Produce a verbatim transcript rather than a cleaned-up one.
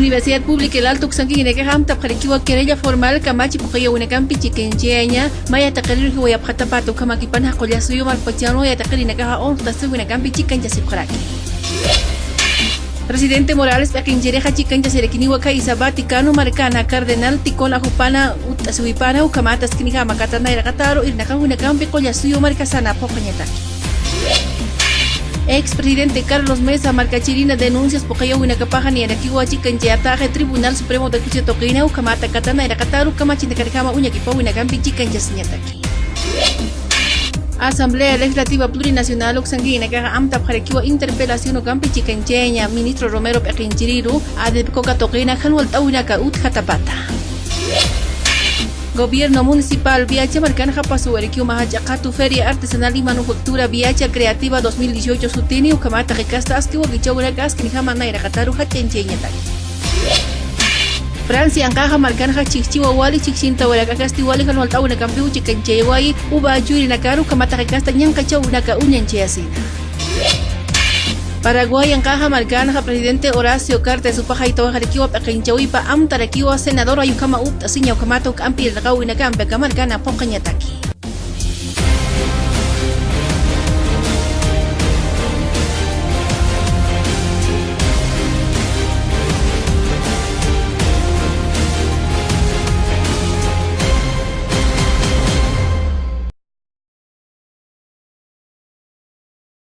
Universidad Pública El Alto uksankirinakaxa amtapxarakiwa querella formal kamachi phuqiyawinakampi chikanchayaña, maya taqiriru jiwayapxatapata ukhamakipanaxa qullasuyu markpachanwa yataqarinakaxa unxtasiwinakampi chikanchasipxaraki. Presidente Morales p'iqinchirixa chikanchasirakiniwa khaysa Vaticano markana cardenal Ticona jupana utt'asiwipana ukhamata askinijama Catán nayraqataru irnaqawinakampi qullasuyu markasana phuqañataki. Ex presidente Carlos Mesa markachirina denuncias phuqiyawinakapaxa niyarakiwa chikanchayataxi Tribunal Supremo de Justicia tuqina ukhamata Catán nayraqataru kamachinakarjama uñakipawinakampi chikanchasiñataki. Asamblea Legislativa Plurinacional uksankirinakaxa amtapxarakiwa interpelación ukampi chikanchayaña ministro Romero p'iqinchiriru ADEPCOCA tuqina jan walt'awinaka utjatapata. Gobierno Municipal Viacha markanxa pasuwarakiw mä jach'a qhatu Feria Artesanal y Manufactura Viacha Creativa dos mil dieciocho sutini ukhamat taqi kasta aski wakichäwinaka askinijama nayraqataru jach'añchayañataki. Francia anqaxa markanxa chhijchiwa wali chhijchintawiraka kasti wali jan walt'awinakampiw chikanchayawayi uva chuyrinakaru ukhamat taqi kasta ñanqhachäwinaka uñanchayasina. Paraguay anqaxa markanxa presidente Horacio Cartes jupax jaytawayxarakiwa p'iqinchawipa amtarakiwa senador ay ukhama utt'asiña ukhamat uk ampi irnaqawinakampi aka markana phuqañataki.